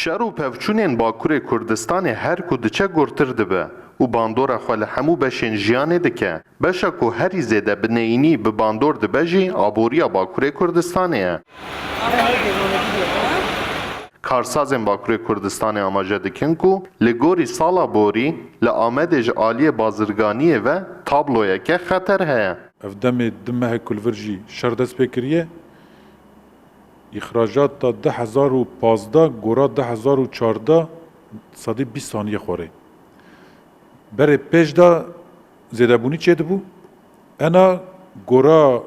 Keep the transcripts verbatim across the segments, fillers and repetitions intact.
Şer û pevçûnên Bakurê Kurdistanê her ku diçe gurtir dibe û bandora xwe li hemû beşên jiyanê dike. Beşa ku herî zêde bi neyînî bi bandor dibe jî aboriya Bakurê Kurdistanê ye. Karsazên Bakurê Kurdistanê amaje dikin ku li gorî sala borî li Amedê ji aliyê bazirganiyê ve tabloyeke xeter heye. Ev demê du mehek ku li vir jî şer dest pê kiriye. Îxracata du hezar û pazdeh gora du hezar û çardeh sedî bîst saniye xwarê. Berê pêş de zêdebûnî çêdibû. Ena gora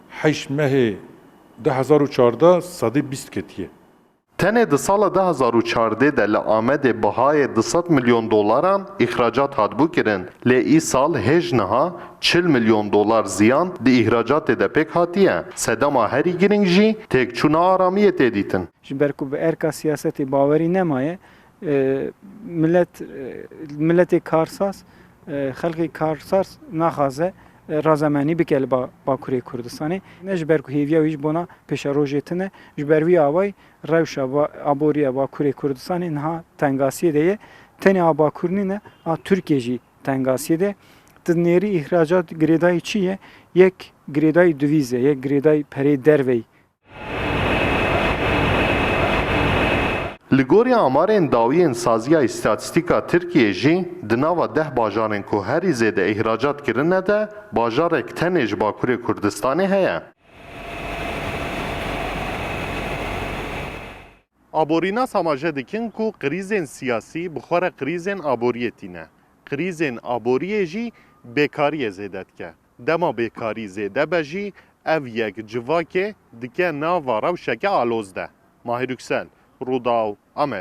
heşt mehê du hezar û çardeh sedî bîst ketiye. Tenê di sala du hezar û çardeh de li Amedê bihayê du sed milyon dolaran îxracat hatibû kirin, lê îsal hêj niha çil milyon dolar ziyan di îxracatê de pêk hatiye. Sedema herî girîng jî têkçûna aramiyê tê dîtin. Ji ber ku bi erka siyasetê bawerî nemaye, e, milet, e, miletê karsaz, e, xelkê karsaz naxwaze, e, razemenî bike li ba-, Bakurê Kurdistanê. Ne ji ber ku hêviya wî ji bona pêşerojê tune, ji ber wî awayî rewşa ba-, aboriya Bakurê Kurdistanê niha tengasiyê de ye. Tenê a Bakur nîne, a Tirkiye jî tengasiyê de. Tu nêrî îhracat girêdayî çi ye? Yek girêdayî duvîz e, yek girêdayî perê derveyî. Li gorî amarên dawiyên Saziya Îstatîstîka Tirkiyê jî di nava deh bajarên ku herî zêde îhracat kirine de bajarek tenê ji Bakurê Kurdistanê heye. Aborînas amaje dikin ku krîzên siyasî bi xwe re krîzên aboriyê tîne. Krîzên aboriyê jî bêkariyê zêde dike. Dema bêkarî zêde be jî ev yek civakê dike nava rewşeke aloz de. Mahir Yüksel, Rûdaw, Amed.